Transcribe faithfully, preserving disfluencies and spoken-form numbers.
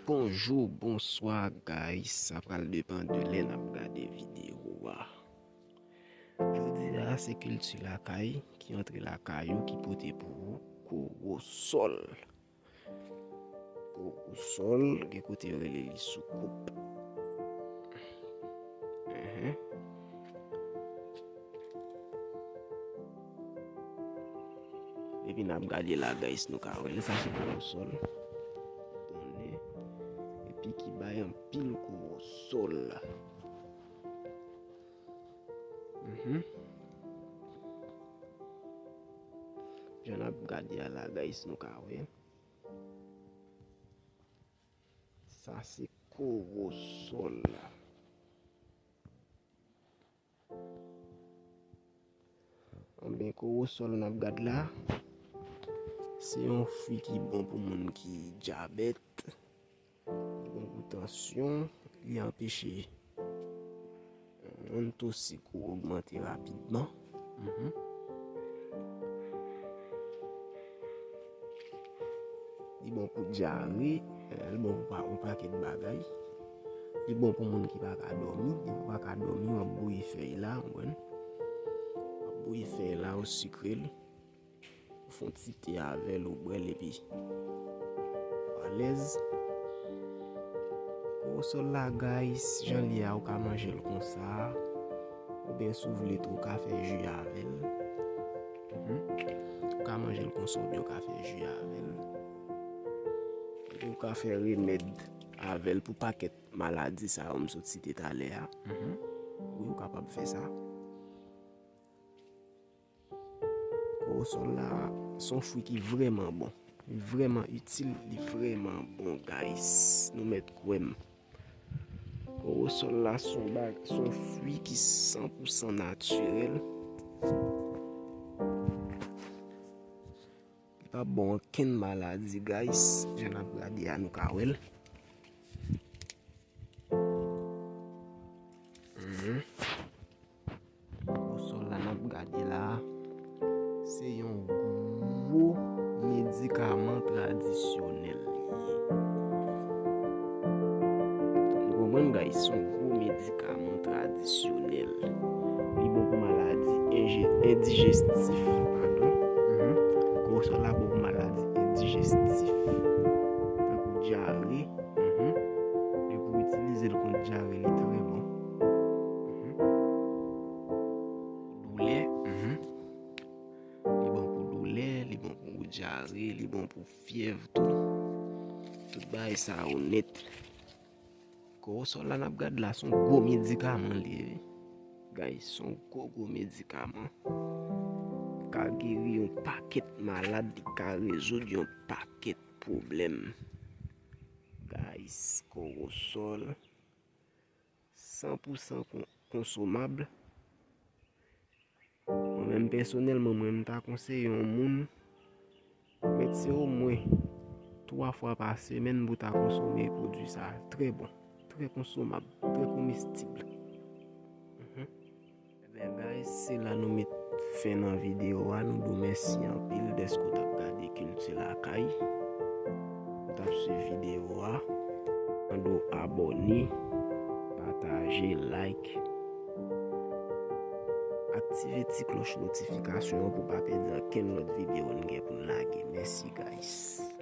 Bonjou, bonswa, guys. Sa pral depann de lè n ap gade videyo a. Jodi a, se kilti lakay ki antre lakay ou ki pote pou ou kowosòl. Kowosòl, gen kote yo rele li soukoup. Enhen. Epi n ap gade la, guys, nou ka wè l. Sa se kowosòl. Konnen. Epi ki bay anpil kowosòl. Mhm. Jan n ap gade a la, guys, nou ka wè. Sa se kowosòl la. Anben, kowosòl n ap gad la, se yon fwi ki bon pou moun ki dyabèt, li bon pou tansyon, li anpeche moun to sik ou ogmante rapidman. Mhm. Li bon pou dyare, eh, li bon pou pa, yon pakèt bagay. Li bon pou moun ki pa ka dòmi, depi w pa ka dòmi, w ap bouyi fèy la, w konprann? W ap bouyi fèy la, w sikre l, ou fè yon ti te avè l, ou bwè l, epi w alèz. Kowosòl la, guys, jan l ye a, ou ka manje l konsa, oubyen si w vle tou, ou ka fè ji avè l. Mhm. Ou ka manje l konsa oubyen ou ka fè ji avè l. Epi ou ka fè remèd avè l pou pakèt maladi sa yo m sot site talè a. Mhm. Wi, ou kapab fè sa. Kowosòl la, se yon fwi ki vrèman bon. Li vrèman itil, li vrèman bon, guys. Nou mèt kwè m. Kowosòl la se yon bag, se yon fwi ki san pou san natirèl. Li pa bon ankenn maladi, guys. Jan n ap gade a, nou ka wè l. Mhm. Kowosòl la n ap gade la, se yon gwo medikaman tradisyonèl li ye. Nou konprann, guys, se yon gwo medikaman tradisyonèl. Li bon pou maladi enje-, endijestif, padon. Mhm. Kowosòl la bon pou maladi endijestif, tankou dyare. Mhm. Depi w itilize l kont dyare, li trè bon. Mhm. Doulè, mhm. Li bon pou doulè, li bon pou dyare, li bon pou fyèv tou. Tout bagay sa yo nèt. Kowosòl la n ap gad la, se yon gwo medikaman li ye, wi. Guys, se yon gwo, gwo medikaman. Ka geri yon pakèt malad, li ka rezoud yon pakèt pwoblèm. Guys, kowosòl, san pou san kon-, konsomab. Mwen menm pèsonèlman, mwen, m ta konseye yon moun, mèt se omwen twa fwa pa semèn pou ta konsome pwodui sa. Trè bon, trè konsomab, trè komestib. Mhm. Ebyen, guys, se la nou met fen nan videyo a. Nou di w mèsi anpil dèske w t ap gade Kilti Lakay. Ou t ap swiv videyo a. Mande w abòne, pataje, like. Aktive ti klòch notifikasyon an pou w pa pèdi ankenn lòt videyo n gen pou n lage. Mèsi, guys.